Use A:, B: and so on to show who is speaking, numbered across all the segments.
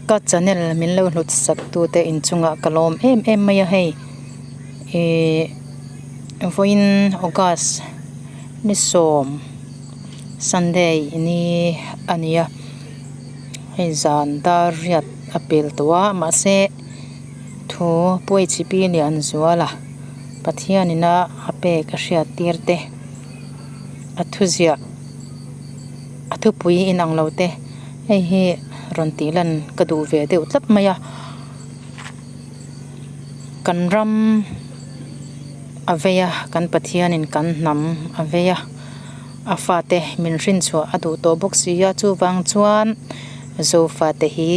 A: Ka channel min lo hlut sak tute inchungah ka lawm em em mai a hei ihh vawiin august ni sawm sunday ni a ni a hei zan dar riat a pel tawh a mahse thu pawi chhipi lian zual a Pathianin a a pek a hriat tir te a thuziah a thupui inang lo te hei hi rawn tih lan ka duh ve deuh tlat mai a kan ram a vei a kan Pathianin kan hnam a vei a a fate min hrinchhuah a duh tawh bawk si a chuvang chuan zofate hi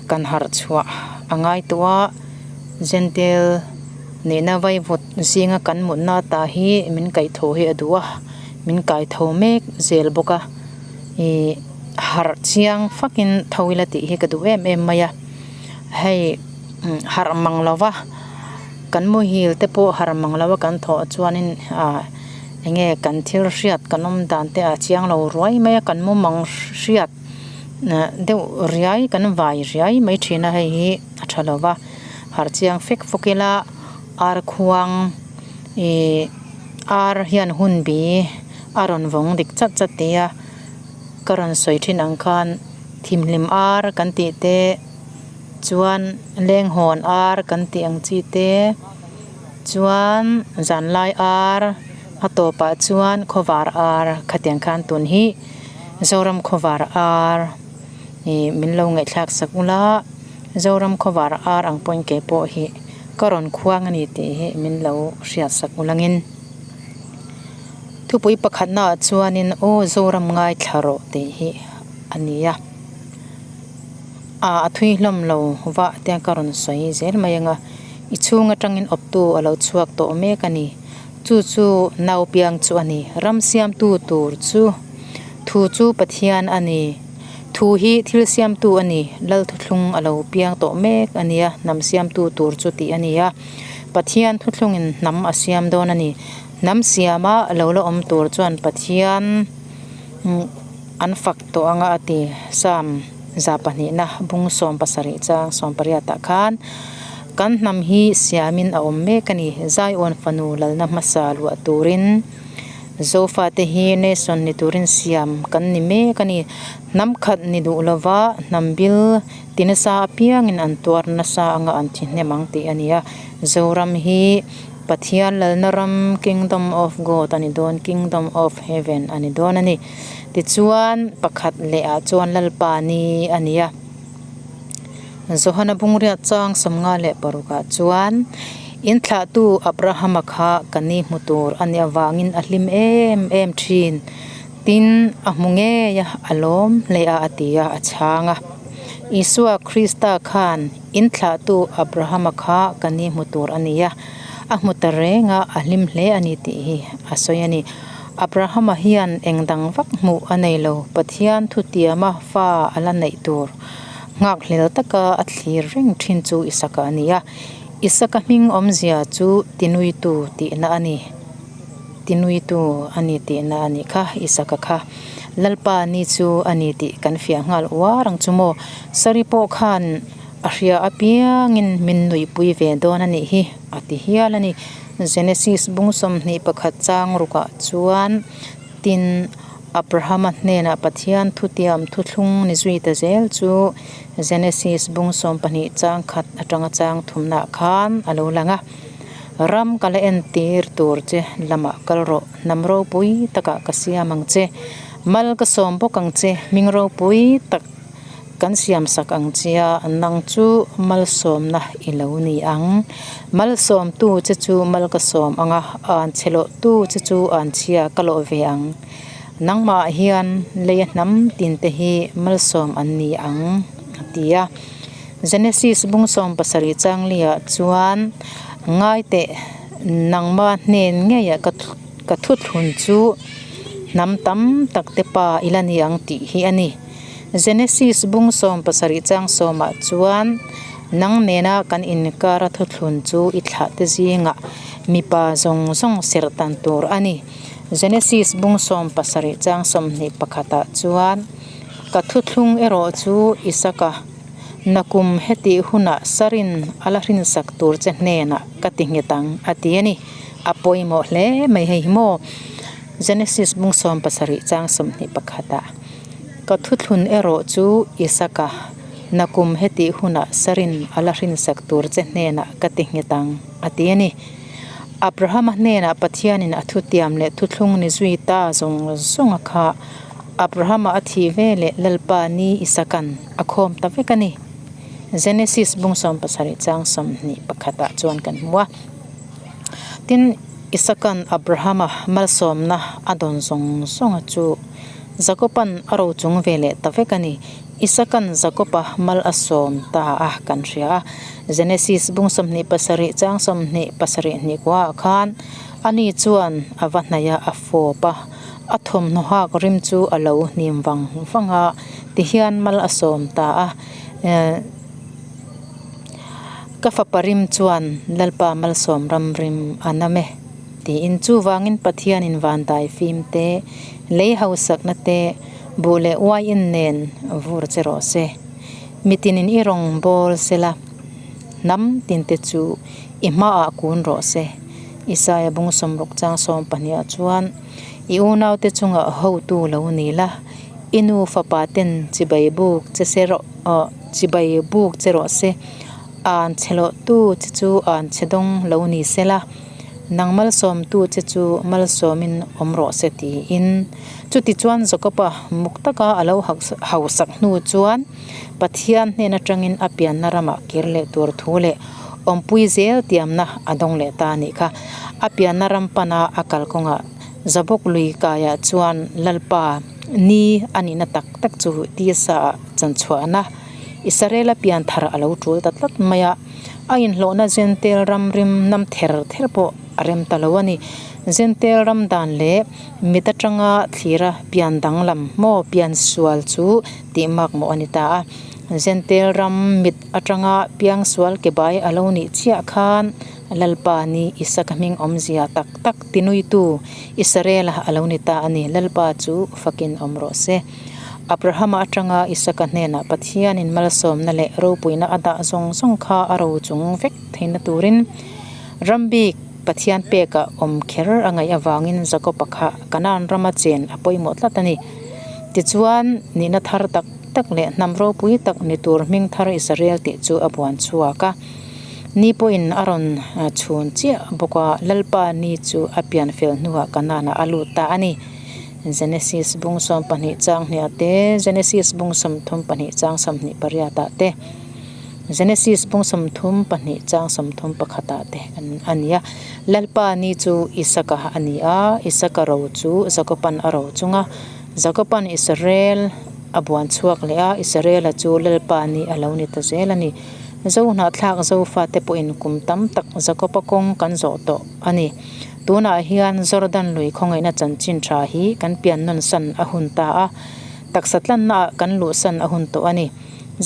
A: kan harh chhuah a ngai tawh a Jentail nihna vaivut zinga kan mutna ta hi min kaihthawh hi a duh a min kaitho mek zel bawk a ih harh chiang fakin tho ila tih hi ka duh em em mai a hei harh mang lo va kan muhil te pawh harh mang lo a kan thawh chuanin ah eng nge kan thil hriat kan awm dan te a chiang lo ruai mai a kan mumang hriat deuh riai kan vai riai mai thin a hei hi a tha lo va harh chiang fek fawk ila ar khuang ih ar hian hun bi a rawn vawng dik chat chat tih a ka rawn sawi thin ang khan thimhlim ar kan tih te chuan lenghawn ar kan tih ang chi te chuan zanlai ar a tawpah chuan khawvar ar khatiang khan tun hi Zoram khawvar ar ih min lo ngaihthlak sak ula Zoram khawvar ar ang pawhin kei pawh hi ka rawn khuang a ni tih hi min lo hriat sak ulangin. Thupui pakhatnaah chuanin aw Zoram ngaithla rawh tih hi a ni a, a thui hlawm lo vah te ka rawn sawi zel mai ang a, i chhung atangin awptu a lo chhuak tawh mek a ni. Chu chu nau piang chu a ni. Ram siamtu tur chu thu chu Pathian a ni. Thu hi thil siamtu a ni. Lal thuthlung a lo piang tawh mek a nia, hnam siamtu tur chu tih a ni a. Pathian thuthlungin hnam a siam dawn a ni. Hnam siama lo la awm tur chuan Pathian an fak tawh anga a ti. Psalm 2 na bung 17 chang 18 ah khan kan hnam hi siamin a awm mek a ni. Zion fanu lalna hmasa luah turin Zofate hi nation ni turin siam kan ni mek a ni. Hnam khat ni duh lova hnam bil ti nasa apiangin an tuar nasa anga an thi hnem ang tih a ni a. Zoram hi Pathian lalna ram Kingdom of God a ni dawn, Kingdom of Heaven a ni dawn a ni. Tichuan, pakhat leh ah chuan Lalpa ni a ni a. Johana bungriat chang 56 ah chuan, In thlahtu Abrahama kha ka ni hmu tur a nih avangin a hlim em em thin. Tin, a hmu ngei a, a lawm hle a a ti a, a chhang a. Isua Krista khan in thlahtu Abrahama kha ka ni hmu tur a ni a, a hmu ta reng a, a hlim hle a ni tih hi a sawi a ni. Abrahama hian eng dang vak hmuh a nei lo, Pathian thutiama fa a la neih tur nghakhlel taka a thlir reng thin chu Isaka a ni a. Isaka hming awmzia chu tinuitu tihna a ni. Tinuitu a ni tihna a nih kha, Isaka kha. Lalpa ni chu a ni tih kan fiah nghal uar ang chu maw. Sari pawh khan a hria apiangin min nuihpui ve dawn a nih hi, a ti hial a ni. Genesis bung 21 chang rukah chuan tin Abrahama hnenah Pathian thutiam thuthlung ni zui ta zel chu Genesis bung 12 chang khat atanga chang thumnaah khan a lo lang a. Ram ka la entir tur che lamah kal rawh, hnam ropui takah ka siam ang che. Mal ka sawm bawk ang che, hming ropui tak kan siam sak ang che a, nang chu malsawmna i lo ni ang. Malsawmtu che chu mal ka sawm ang a, an chhe lawhtu che chu an chhia ka lawh ve ang. Nangmah hian leia hnam tinte hi malsawm an ni ang, a ti a. Genesis bung 17 changlia chuan ngai teh nangma hnen ngeiah ka ka thuthlun chu hnam tam tak te pa i la ni ang tih hi a ni. Genesis bung 17 chang sawmah chuan nang nena kan inkara thuthlun chu i thlah te zingah mipa zawng zawng serh tan tur a ni. Genesis bung 17 chang 21 ah chuan ka thuthlung erawh chu Isaka. Nakum hetih hunah Sarin a la hrinsak tur che hnenah ka ti nghet ang, a ti a ni. A pawimawh hle mai hei hi maw? Genesis bung 70 chang 21 ah, Ka thuthlun erawh chu Isaka, nakum hetih hunah Sarin a la hrinsak tur che hnenah ka ti nghet ang, a ti a ni. Abrahama hnenah Pathianin a thutiam leh thuthlung ni zui ta zawng zawng a kha. Abrahama a thih ve leh Lalpa ni Isaka'n a khawm ta vek a ni. Genesis bung 70 chang 21 ah chuan kan hmu a. Tin, Isaka'n Abrahama malsawmna a dawn zawng zawng a chu Jakoba'n a rochung ve leh ta vek a ni. Isaka'n Jakoba mal a sawm ta a kan hria a. Genesis bung 27 chang 27 hnih kuaah khan ani chuan a va hnaih a, a fawp a, a thawmhnaw hak rim chu a lo hnim vang vang a, tihian mal a sawm ta a. Ka fapa rim chuan Lalpa malsawm ram rim a nam e tiin chuvangin Pathianin vandai fim te, lei hausakna te, buh leh uaiin nen vur che rawh se. Mitinin i rawn bawl sela, hnam tinte chu i hmaah kun rawh se. Isaia bung sawmruk chang 12 ah chuan, I unaute chungah hotu lo ni la, i nu fapa ten chibai buk che se rawh aw chibai buk che rawh se, an chhe lawhtu che chu an chhe dawng lo ni sela, nang malsawmtu che chu malsawmin awm rawh se tiin. Chutichuan Jakoba muk taka a lo hausak hnu chuan Pathian hnen atangin a pianna ramah kir leh tur thu leh awmpui zel tiamna a dawng leh ta a nih kha. A pianna ram pana a kalkawngah Jabok lui kaiah chuan Lalpa ni a nihna tak tak chu tisa ah chanchhuahna Israela pian thar a lo tul ta tlat mai a. A inhlawhna Jentail ram rim nam ther ther pawh a rem ta lo a ni. Jentail ram dan leh Mit atanga thlira pian danglam maw pian sual chu tih mak mawh a ni ta a. Jentail ram mit atanga piang sual ke bai a lo nih chiah khan Lalpa ni Isaka hming awmzia tak tak tinuitu Israela a lo ni ta a ni. Lalpa chu fakin awm rawh se. Abrahama atanga Isaka hnenah Pathianin malsawmna leh ropuina a dah zawng zawng kha a ro chung vek theihna turin ram bik Pathian pekah awm kher a ngaih avangin Jakob-a kha Kanaan rama chen a pawimawh tlat a ni. Tichuan, nihna thar tak tak leh hnam ropui tak ni tur hming thar Israel tih chu a buan chhuak a. Ni pawhin a rawn chhun chiah bawk a, Lalpa ni chu a pian fel hnuah Kanaan-ah a lut ta a ni. Genesis bung 12 chang hniah te, Genesis bung 32 chang 28 ah te. Genesis bung 32 chang 31 ah te a ni a. Lalpa ni chu Isaka a ni a, Isaka ro chu Jakoban a ro chung a. Jakoban Israel a buan chhuak leh a, Israela chu Lalpa ni a lo ni ta zel a ni. Zohnahthlak Zofate pawhin kum tam tak Jakoba kawng kan zawh tawh a ni. Tunah hian Jordan lui khawngaihna chanchin tha hi kan pian nawn san a hun ta a, taksa tlanna ah kan luh san a hun tawh a ni.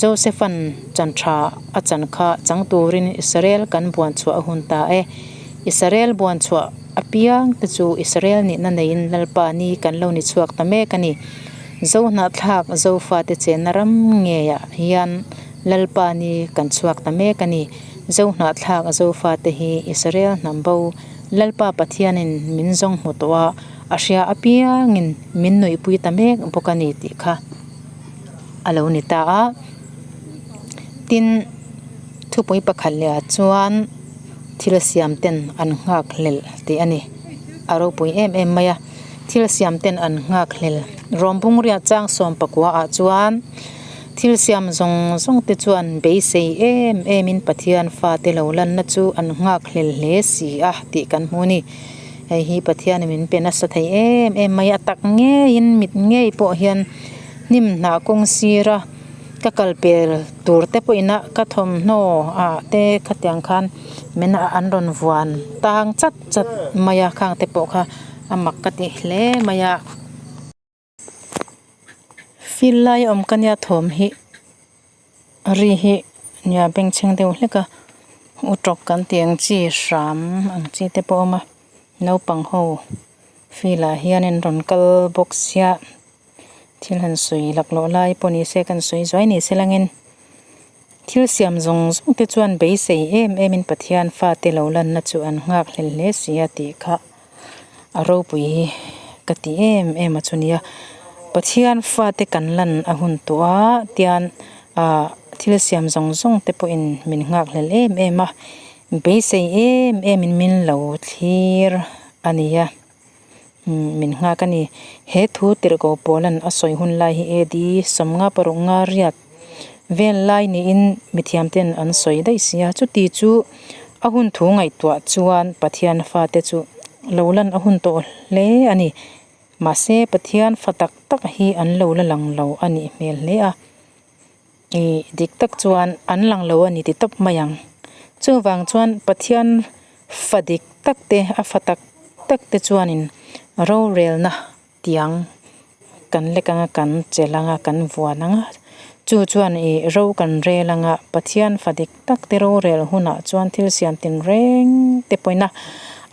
A: Josepha'n chan tha a chan kha chang turin Israel kan buan chhuah a hun ta e. Israel buan chhuah apiang te chu Israel nihna neiin Lalpa ni kan lo ni chhuak ta mek a ni. Zohnahthlak Zofate chenna ram ngeiah hian Lalpa ni kan chhuak ta mek a ni. Zohnahthlak Zofate hi Israel hnam bo Lalpa Pathianin min zawng hmu tawh a, a hria apiangin min nuihpui ta mek bawk a ni tih kha. a lo ni ta a tin thupui pakhat leh ah chuan thil siam ten an nghak hlelh tih a ni a ropui em em mai a thil siam ten an nghak hlel rawng bung riat chang 19 ah chuan thil siam zawng zawng te chuan beisei em em in Pathian fate lo lanna chu an nghak hlel hle si a tih kan hmu a ni hei hi Pathian in min pe nasa thei em em mai a tak ngeiin mit ngei pawh hian. Hnim hnah kawng sira ka kal pel tur te pawhin a ka thawmhnaw ah te khatiang khan min an rawn vuan tang chat chat mai a khang te pawh kha a mak ka ti hle mai a. Field lai a awm ka nia thawm hi ri hi nia bengchheng deuh hlek a utawk kan tih ang chi hram ang chi te pawh a awm a naupang ho field ah hianin rawn kal bawk sia. Thil han sawi laklawh lai pawh ni se kan sawi zuai ni se langin. Thil siam zawng zawng te chuan beisei em em in Pathian fate lo lanna chu an nghak hlel hle si a tih kha a ropui hi ka ti em em a chu nia. Pathian fate kan lan a hun tawh a tian ah thil siam zawng zawng te pawhin min nghak hlel em em a beisei em em in min lo thlir a ni a. Umm min nghak a ni. He thu tirhkoh Paula'n a sawi hun lai hi AD 56 nga riat vel lai niin mithiamte'n an sawi daih si a. Chuti chu a hun thu ngaihtuah chuan Pathian fate chu lo lan a hun tawh hle a ni. Mahse Pathian fa tak tak hi an lo la lang lo a nih hmel hle a. Ih dik tak chuan an lang lo a ni ti tawp mai ang. Chuvang chuan Pathian fa dik tak te a fa tak tak te chuanin rorelna tiang kan lek anga kan chelh anga kan vuan anga chu chuan ih ro kan rel anga Pathian fa dik tak te rorel hunah chuan thil siam tinreng te pawhin a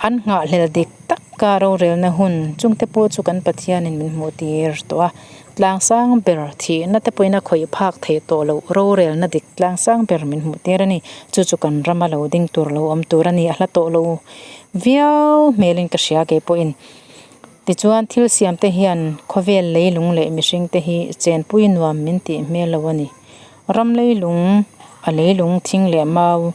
A: an nghahhlel dik tak a rorelna hun chungte pawh chu kan Pathianin min hmuh tir tawh a. Tlang sang ber thihna te pawhin a khawih phak theih tawh loh rorelna dik tlang sang ber min hmuh tir a ni. Chu chu kan rama lo ding tur lo awm tur a ni. A hla tawh lo viau hmelin ka hria kei pawhin. Tichuan thil siam te hian khawvel leilung leh mihring te hi chenpui nuam min tih hmel lo a ni. Ram leilung a leilung thing leh mau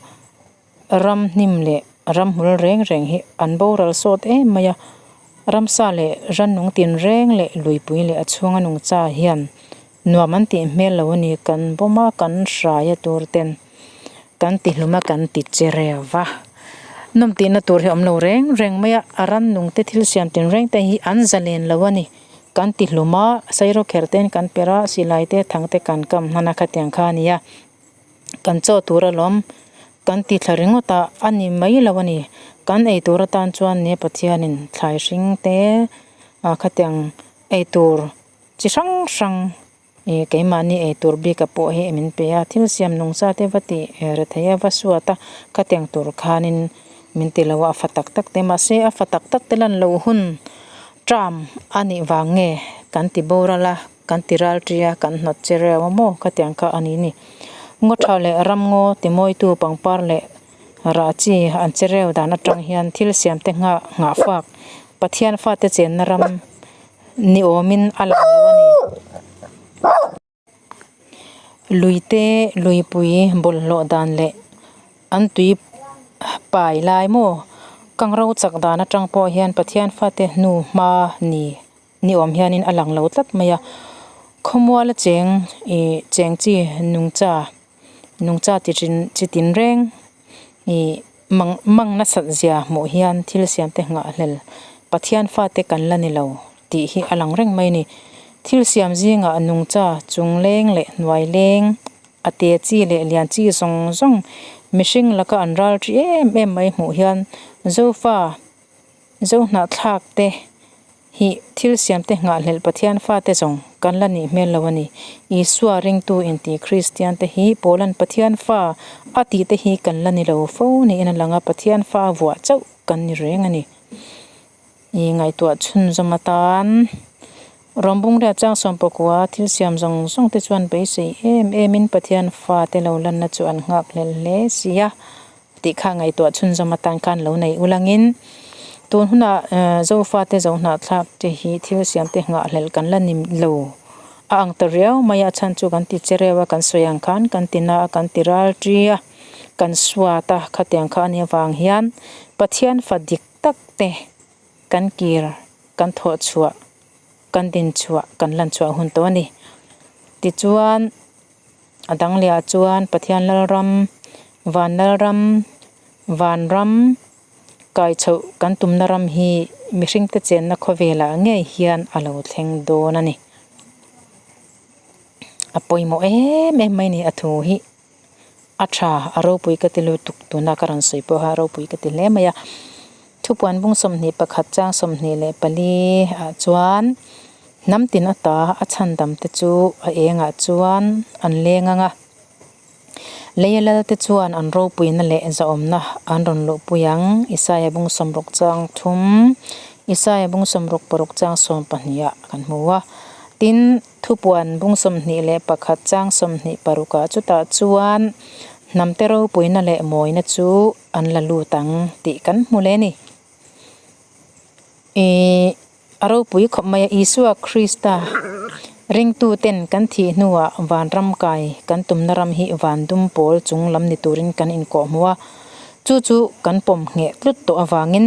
A: Ram hnim leh ramhmul reng reng hi an boral sawt em mai a, ramsa leh rannung tinreng leh luipui leh a chhunga nungcha hian nuam an tih hmel lo a ni. Kan bawm a, kan hrai a tur ten kan ti hlum a, kan ti che reu va. Nawm tihna tur hi a awm lo reng reng mai a, a rannung te thil siam tinreng te hi an zalen lo a ni. Kan ti hlum a, sairawkherh ten kan perh a, silai te thang te kan kam hman a khatiang kha a ni a. Kan chaw tur alawm kan ti thla ringawt a, a ni mai lo a ni. Kan ei tur atan chuan nia Pathianin thlai hring te ah khatiang ei tur chi hrang hrang ih keimahni ei tur bik ah pawh hi min pe a, thil siam nungcha te va tih re thei a va suat a, khatiang tur khanin min ti lo a, a fa tak tak te mahse a fa tak tak te lan loh hun term a nih vang nge kan ti boral a. Kan ti ral ṭi a, kan hnawt che reu a maw khatiang kha a ni ni. Ngaw ṭha leh ramngaw timawitu pangpar leh rah chi an che reu dan aṭang hian thil siam te nghah nghah fak Pathian fate chenna ram ni awmin a lang lo a ni. Luite luipui bawlhhlawh dan leh an tui pai lai maw kangro chak dan aṭang pawh hian Pathian fate hnu hma ni. Ni awm hianin a lang lo tlat mai a, khawmuala cheng ih cheng chi nungcha nungcha chi tin chi tin reng ih mang mang nasat zia hmuh hian thil siam te nghah hlel Pathian fate kan la ni lo tih hi a lang reng mai a ni. Thil siam zingah nungcha chung leng leh hnuai leng a te chi leh lian chi zawng zawng mihring laka an ral ṭi em em mai hmuh hian Zofa Zohnahthlak te hi thil siam te nghahhlelh Pathian fate zawng kan la nih hmel lo a ni. Isua ringtu inti Kristian te hi Paula'n Pathian fa a tih te hi kan la ni lo fo niin a lang a, Pathian fa vuah chauh kan ni reng a ni. I ngaihtuah chhunzawm atan Rawngbung riah chang sawmpakua thil siam zawng zawng te chuan beisei em emin Pathian fate lo lanna chu an nghakhlel hle si a. Tih kha ngaihtuah chhunzawm atan khan lo nei ulangin tun hunah Zofate Zohnahthlak te hi thil siam te nghahhlelh kan la ni lo a ang ta riau mai a, a chhan chu kan ti che reuh a, kan sawi ang khan kan ti na a, kan ti ral ṭi a, kan suat a, khatiang kha a nih avang hian Pathian fa dik tak te kan kir kan thawh chhuah kan din chhuah kan lan chhuah hun tawh a ni. Tichuan. A dang leh ah chuan Pathian Lalram, Van Lalram, Vanram, kai chhoh kan tumna ram hi mihringte chenna khawvelah ngei hian a lo thleng dawn a ni. A pawimawh em em mai a ni a thu hi a tha a ropui ka ti lutuk tuna ka rawn sawi pawh kha a ropui ka ti hle mai a. Thupuan bung 21 chang 24 ah chuan. Hnam tin ata a chhandam te chu a engah chuan an leng ang a, leia lal te chuan an ropuina leh zahawmna an rawn luhpui ang. Isaia bung 63, Isaia bung 66 chang 12 ah kan hmu a. Tin, thupuan bung 21 chang 26 ah chutah chuan hnamte ropuina leh mawina chu an la lut ang tih kan hmu leh a ni. Ih a ropui khawp mai a, Isua Krista ringtuten kan thih hnuah vanram kai kan tumna ram hi van dum pawl chung lam ni turin kan inkawhhmuh a, chu chu kan pawm ngheh tlut tawh avangin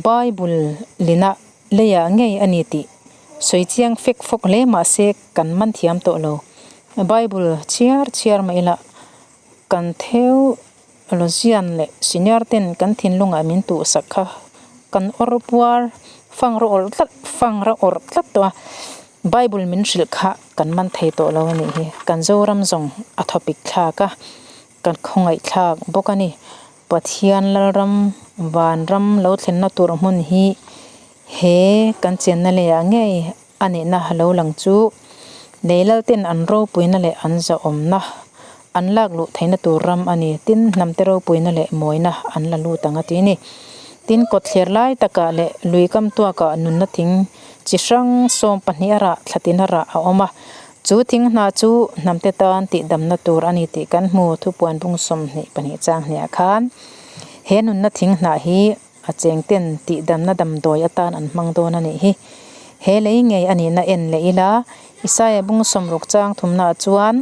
A: Bible lina leiah ngei a ni tih sawi chiang fek fawk hle mahse kan man thiam tawh lo. Bible chhiar chhiar mai ila kan theu Lozian leh senior ten kan thinlungah min tuhsak kha kan awr puar fang rawh awrh tlat fang rawh awrh tlat tawh a, Bible min hrilh kha kan man thei tawh lo a nih hi. Kan Zoram zawng a thawpik thlak a, kan khawngaih thlak bawk a ni. Pathian Lalram Vanram lo thlenna tur hmun hi he kan chenna leiah ngei a nihna lo lang chu Neilal ten an ropuina leh an zahawmna an lak luh theihna tur ram a ni. Tin, hnamte ropuina leh mawina an la lut ang a ti a ni. Tin, kawtthler lai takah leh lui kam tuakah nunna thing chi hrang 12 a rah thlatin a rah a awm a. Chu thing hna chu hnamte tan tihdamna tur a ni tih kan hmu thupuan bung 22 chang hniah khan he nunna thing hnah hi A cheng ten tihdamna damdawi atan an hmang dawn a nih hi. He lei ngei a nihna en leh ila, Isaia bung 60 chang thumnaah chuan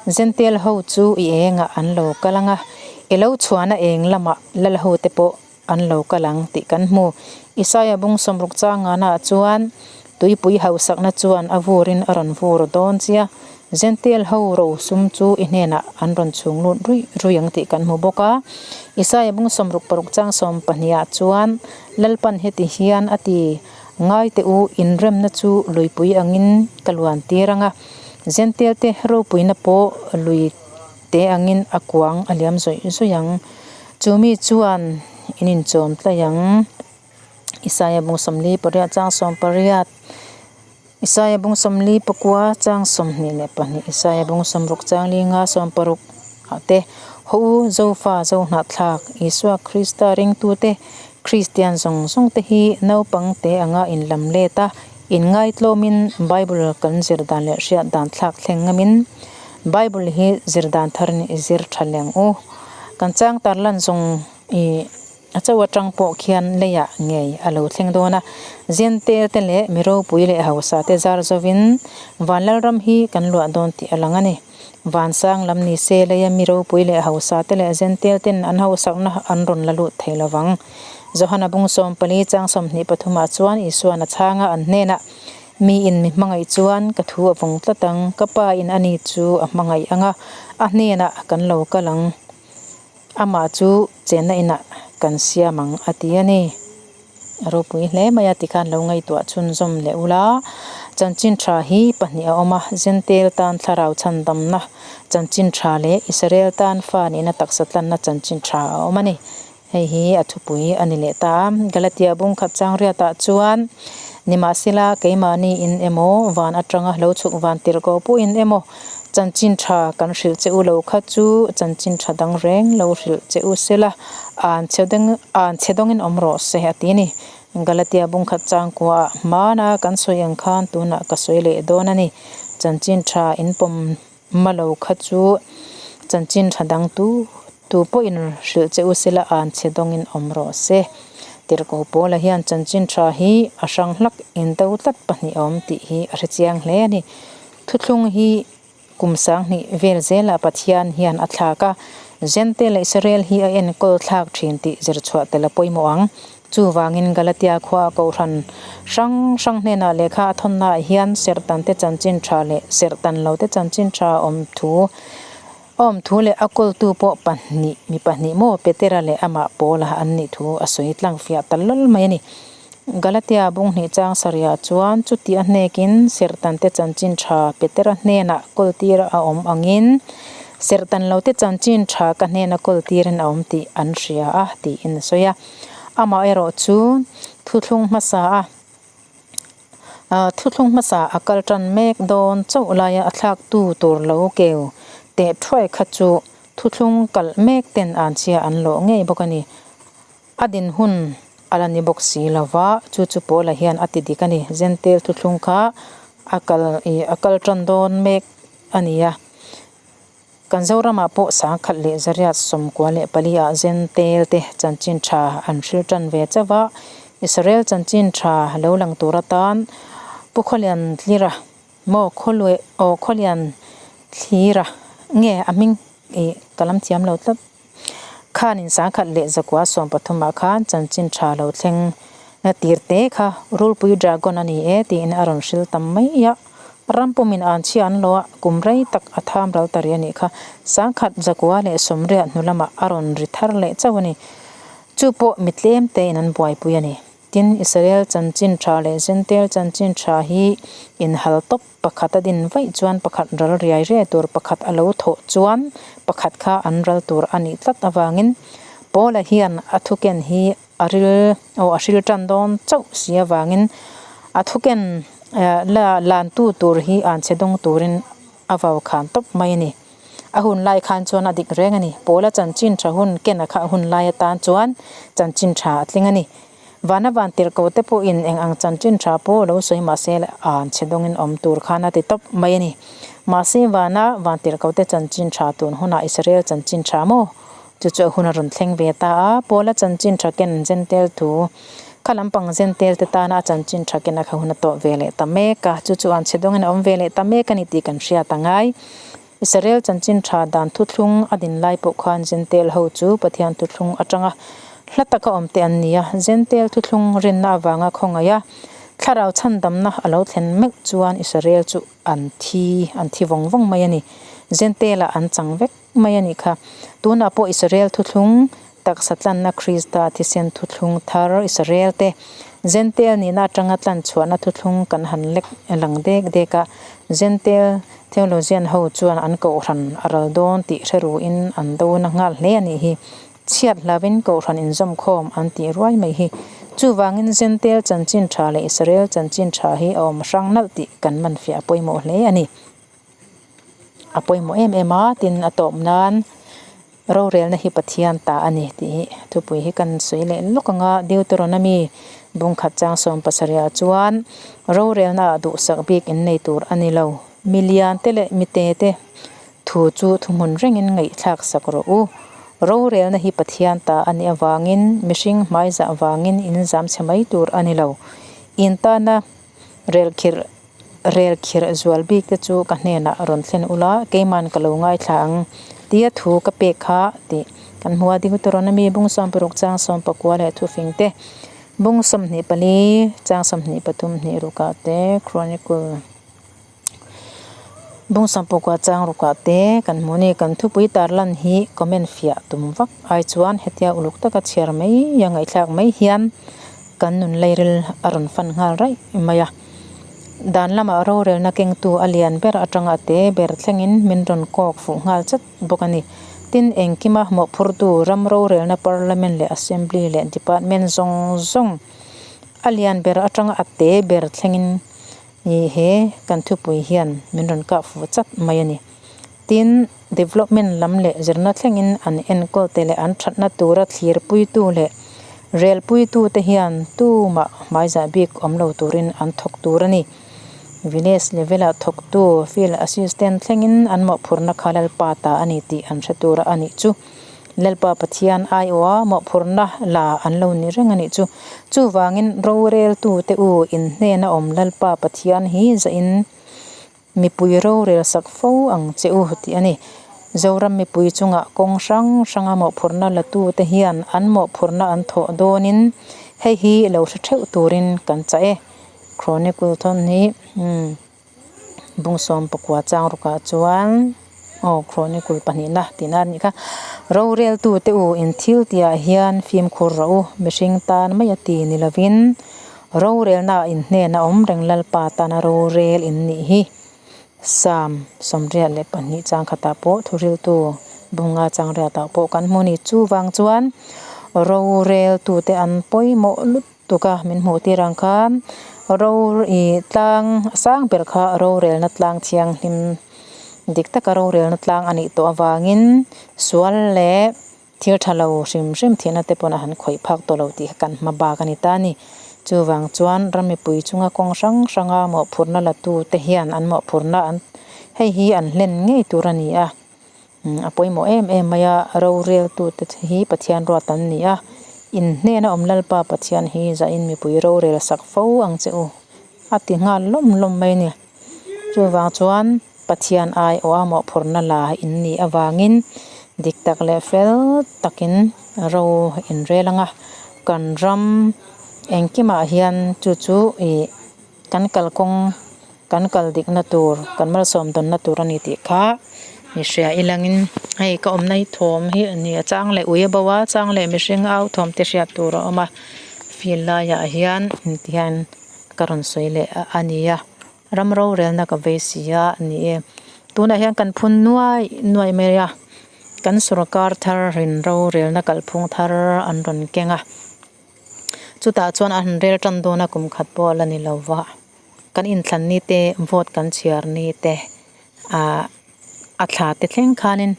A: Jentail ho chu i engah an lo kal ang a, i lo chhuahna eng lamah lal ho te pawh an lo kal ang tih kan hmu. Isaia bung 60 chang nganaah chuan tuipui hausakna chuan a vurin a rawn vur dawn chia, Jentail ho ro sum chu i hnenah an rawn chhung lut ruih ruih ang tih kan hmu bawk a. Isaia bung 66 chang 12 ah chuan Lalpan heti hian a ti, Ngai teh u, inremna chu luipui angin ka luan tir ang a, Jentail te ropuina pawh lui te angin a kuang a liam zawih zawih ang. Chu mi chuan in inchawm tlai ang. Isaia bung 48 chang 18. Isaia bung 49 chang 22 Isaia bung 60 chang 5 60 ah te Haw u Zofa Zohnahthlak Isua Krista ringtute Kristian zawng zawng te hi naupang te anga inlam let a inngaitlawmin Bible kan zir dan leh hriat dan thlak thleng ngamin Bible hi zir dan tharin i zir tha leng u. Kan chang tarlan zawng ih. A cho atang pawh khian leiah ngei a lo thleng dawn a, Zente te leh mi ropui leh hausa te zar zovin Vanlalram hi kan luah dawn tih a lang a ni. Vansang lam ni se leia mi ropui leh hausa te leh Zentel ten an hausakna an rawn la lut thei lo vang. Johana bung 14 chang 23 ah chuan Isuan a chhang a, an hnenah, Miin mi hmangaih chuan ka thu a vawng tlat ang, ka pa in ani chu a hmangaih ang a, a hnenah kan lo kal ang. Amah chu chenna inah kan siam ang a ti a ni. A ropui hle mai a tikhan lo ngaihtuah chhunzawm leh ula. Chanchin tha hi pahnih a awm a, Jentail tan thlarau chhandamna chanchin tha leh Israel tan fa nihna taksa tlanna chanchin tha a awm a ni. Hei hi a thupui a ni leh ta a. Galatia bung khat chang riatah chuan nimahsela keimahni in emaw van atanga lo chhuk van tirh ko pawhin emaw Chanchin tha kan hrilh che u lo kha chu chanchin tha dang reng lo hrilh che u sela, an chhe deng an chhe dawngin awm rawh se a ti a ni. Galatia bungkhat changkuaah hmana kan sawi ang khan tunah ka sawi leh dawn a ni. Chanchin tha in pawm hma lo kha chu chanchin tha dang tu tu pawhin hrilh che u sela an chhe dawngin awm rawh se. Tirhkoh Paula hian chanchin tha hi a hrang hlak in do tlat pahnih a awm tih hi a hrechiang hle a ni. Thuthlung hi kum 2000 vel zelah Pathian hian a thlak a, Jentail leh Israel hi a enkawl thlak thin tih zirchhuah tel a pawimawh ang. Chuvangin Galatia khua kohhran hrang hrang hnenah lehkha a thawnnaah hian serhtante chanchin tha leh serhtan lote chanchin tha awm thu a awm thu leh a kawltu pawh pahnih mi pahnih maw Petera leh amah Paula an nih thu a sawi tlang fiah ta lawlh mai a ni. Galatia bung hnih chang sarihah chuan chuti a hnekin serhtante chanchin tha Petera hnenah kawltir a awm angin serhtan lote chanchin tha ka hnena kawltirin a awm tih an hria a tiin a sawi a. Amaherawh chu thuthlung hmasa a thuthlung hmasa a kal tan mek dawn chauh laia a thlaktu tur lo keu teh thuai kha chu thuthlung kalh mek ten anchhia an lawh ngei bawk a ni. A din hun a la ni bawk si lo va, chu chu Paula hian a ti dik a ni. Jentail thuthlung kha A kal ih a kal tan dawn mek a ni a. Kan Zoramah pawh sangkhat leh zariat 94 ah Zentel te chanchin tha an hril tan ve chauh a, Israel chanchin tha lo lang tur atan Pu Khawlian Tlira maw Khawluai aw Khawlian Thlira nge a hming ih ka lam thiam lo tlat. Khanin 1113 ah khan chanchin tha lo thleng na tir te kha Rulpui Dragon a ni e tiin a rawn hril tam mai a, ram pumin an chhia an lo a, kum rei tak a tham ral ta rih a nih kha. 1180 hnu lamah a rawn ri thar leh chauh a ni. Chu pawh mi tlem tein an buaipui a ni. Tin, Israel chanchin tha leh Jentail chanchin tha hi inhal tawp pakhat a din vaih chuan pakhat ral riai riai tur pakhat a lo thawh chuan pakhat kha an ral tur a nih tlat avangin Paula hian a thuken hi a ril aw a hril tan dawn chauh si avangin a thuken la lantu tur hi an chhe dawng turin a vau khan tawp mai a ni. A hun lai khan chuan a dik reng a ni. Paula chanchin tha hun ken a khah hun lai atan chuan chanchin tha a tling a ni. Vana van tirhko te pawhin eng ang chanchin tha pawh lo sawi mahse an chhe dawngin awm tur khan a ti tawp mai a ni. Mahse vana van tirhko te chanchin tha tun hunah Israel chanchin tha maw? Chu chu a hun a rawn thleng ve ta a. Paula chanchin tha ken Jentail thu kha lampang Jentail te tana a chanchin tha ken a kha hun a tawh ve leh ta mek a. Chu chu an chhe dawngin a awm ve leh ta mek a ni tih kan hriat a ngai. Israel chanchin tha dan thuthlung a din lai pawh khan Jentail ho chu Pathian thuthlung atanga hla taka awm te an ni a. Jentail thuthlung rinna avanga khawngaih a, thlarau chhandamna a lo thlen meuh chuan Israel chu an thi an thi vawng vawng mai a ni. Jentail ah an chang vek mai a nih kha. Tunah pawh Israel thuthlung taksa tlanna Krista thisen thuthlung thar Israel te Jentail nihna atanga tlan chhuahna thuthlung kan han lek lang dek dek a. Jentail Theologian ho chuan an kohhran a ral dawn tih hre ruin an do na nghal hle a nih hi. Chhiat hlavin kohhran inzawmkhawm an tih ruai mai hi. Chuvangin Jentail chanchin tha leh Israel chanchin tha hi a awm hrang nalh tih kan man fiah a pawimawh hle a ni. A pawimawh em em a, tin a tawp nan rorelna hi Pathian ta a ni tih hi thupui hi kan sawi leh lawk ang a, Deuteronomy bungkhat chang 70 ah chuan rorelna ah duhsak bik in nei tur a ni lo, mi lian te leh mi te te thu chu thuhmun rengin ngaihthlak sak rawh u. Rorelna hi Pathian ta a nih avangin mihring hmaizah vangin in zam chhe mai tur a ni lo. In tana relkhirh Rel khirh zual bik te chu ka hnenah rawn thlen ula, keiman ka lo ngaithla ang tia thu ka pek kha tih kan hmu a. Deuteronomy bung 60 chang 19 leh thufing te, bung 24 chang 23 hnih rukah te, Chronicle bung 19 chang rukah te kan hmu a ni. Kan thupui tarlan hi comment fiah tum vak ai chuan hetia uluk taka chhiar mai a ngaihthlak mai hian kan nun leiril a rawn fan nghal raih mai a. Dan lamah rorelna kengtu a lian ber atanga te ber thlengin min rawn kawk fuh nghal chat bawk a ni. Tin, engkima mawhphurtu ram rorelna Parliament leh Assembly leh Department zawng zawng a lian ber atanga a te ber thlengin he kan thupui hian min rawn kah fuh chat mai a ni. Tin, Development lam leh zirna thlengin an enkawl te leh an thatna tura thlirpuitu leh relpuitute hian tumah hmaizah bik awm lo turin an thawk tur a ni. Village level-ah thawktu field assistant thlengin an mawhphurhna kha Lalpa ta a ni tih an hre tur a nih chu. Lalpa Pathian aiawha mawhphurhna la an lo ni reng a nih chu. Chuvangin roreltute u inhnena awm Lalpa Pathian hi zahin Mipui rorel sak fo ang che u tih a ni. Zoram mipui chungah kawng hrang hranga mawhphurhna latute hian an mawhphurhna an thawh dawnin hei hi lo hre theuh turin kan chah e. Chronicle thawn hi bung 19 chang rukah chuan aw Chronicle pahnihna tihna a nih kha. Roreltute u in thil tihah hian fimkhur rawh u, mihring tan mai a ti ni lovin Rorelna in hnena awm reng Lalpa tana rorel in nih hi. Psalm 82 chang khatah pawh thuriltu bunga chang riatah pawh kan hmu ni. Chuvang chuan roreltute an pawimawh lutuk a, min hmuh tir ang khan ro ih tlang a sang ber kha rorelna tlang thianghlim dik taka rorelna tlang a nih tawh avangin sual leh Thil tha lo hrim hrim thihna te pawn a han khawih phak tawh lo tih kha kan hma bak a ni ta a ni. Chuvang chuan ram mipui chunga kawng hrang hranga mawhphurhna latute hian an mawhphurhna an hei hi an hlen ngei tur a ni a. A pawimawh em em mai a, roreltute hi Pathian ruat an ni a. In hnena awm Lalpa Pathian hi zahin mipui rorel sak fo ang che u a ti nghal lawm lawm mai a ni. Chuvang chuan Pathian aiawha mawhphurhna la in nih avangin dik tak leh fel takin ro in rel ang a, kan ram engkimah hian chu chu ih kan kalkawng kan kal dikna tur kan malsawm dawnna tur a ni tih kha mi hria ilangin hei ka awmna hi thawm hi a ni a chang leh ui a bo a chang leh mihring au thawm te hriat tur a awm a field laiah hian tihian ka rawn sawi leh a ni a ram rorelna ka vei si a ni e tunah hian kan phun nuai nuai mai a kan sawrkar thar rin rorelna kalphung thar an rawn keng a chutah chuan an rel tan dawn a kum khat pawh a la ni lo va kan inthlan ni te vote kan chhiar ni te ahh a thla te thleng khanin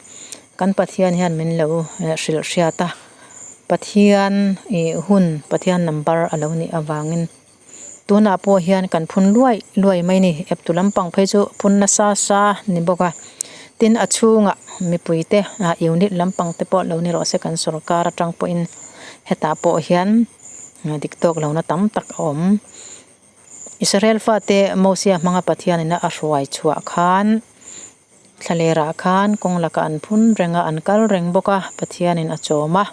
A: kan Pathian hian min lo hrilh hriat a Pathian ih hun Pathian number a lo nih avangin tunah pawh hian kan phun luai luai mai a ni eptu lampang phei chu phun nasa sa ni bawk a tin a chhungah mipui te ah unit lampang te pawh lo ni rawh se kan sawrkar atang pawhin hetah pawh hian dik tawk lohna tam tak a awm. Israel fate Mosia hmanga Pathianin a hruai chhuah khan thlalerah khan kawng lakah an phun reng a, an kal reng bawk a, Pathianin a chawm a.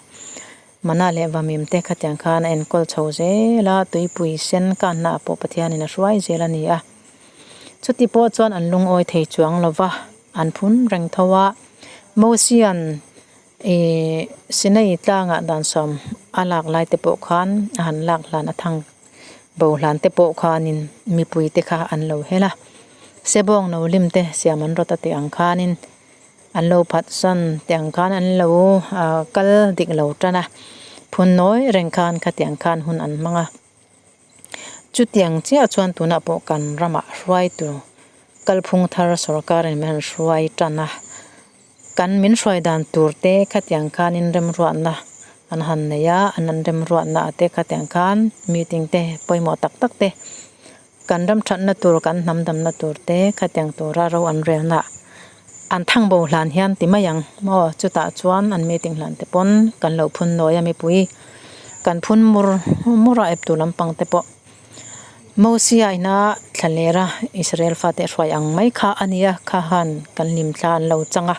A: Mana leh Vamim te khatiang khan a enkawl chho zel a, tuipui sen kannaah pawh Pathianin a hruai zel a ni a. Chuti pawh chuan an lungawi thei chuang lo va, an phun reng tho a. Mosia'n Ih Sinai tlangah dansawm a lak lai te pawh khan a han lak hlan a thang bo hlan te pawh khanin mipui te kha an lo hel a, sebawng no lim te siam an rawt a tih ang khanin an lo phatsan tih ang khan an lo ah kal dik lo tan a, phun nawi reng khan khatiang khan hun an hmang a. Chutiang chiah chuan tunah pawh kan ramah hruaitu kalphung thar sawrkarin min han hruai tan a, kan min hruai dan tur te khatiang khanin remruatna an han nei a, an an remruatna ah te khatiang khan meeting te pawimawh tak tak te kan ram thatna tur kan hnam damna tur te khatiang tura ro an relna an thang bo hlan hian ti mai ang maw chutah chuan an meeting hlan te pawn kan lo phun nawi a mipui. Kan phun mur mur a eptu lampang te pawh Mosia ina thlaler a Israel fate a hruai ang mai kha a nia kha han kan hlim thla an lo chang a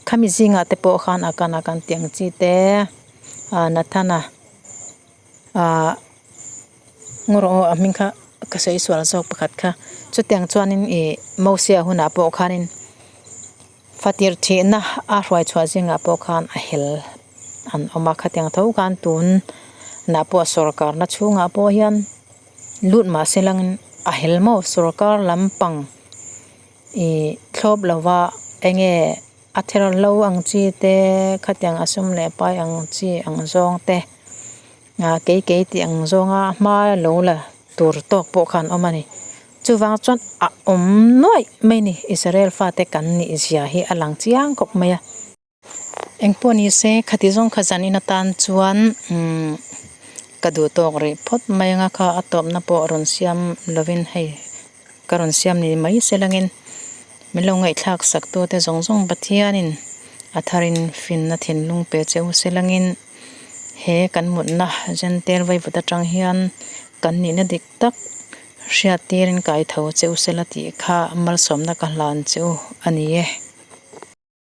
A: khami zingah te pawh khan a kan a kan tih ang chi te ah Nathana ah ngaw rawh aw a hming kha ka sawi sual zawk pakhat kha chutiang chuanin ih Mosia hunah pawh khanin. Fatir thihna a hruai chhuah zingah pawh khan a hel an awm a, khatiang tho khan tunah pawh sawrkarna chhungah pawh hian lut mah se langin a hel maw sawrkar lampang ih thlawp lova enge a therhlo ang chi te khatiang a sum leh pai ang chi ang zawng te. Ah kei kei tih ang zawnga hma lo la tur tawk pawh khan awm a ni. Chuvang chuan a awm nuaih mai ni Israel fate kan nih zia hi a lang chiang khawp mai a. Engpawh ni se khati zawng kha zan in atan chuan umm ka duh tawk rih phawt mai anga kha a tawpna pawh rawn siam lovin hei ka rawn siam ni mai se langin min lo ngaihthlak sak tute zawng zawng Pathianin a tharin finna thinlung pe che u se langin. He kan mutna Jentail vaivut atang hian kan nihna dik tak hriat tirin kai tho che u sela tih kha malsawmna ka hlan che u a ni e.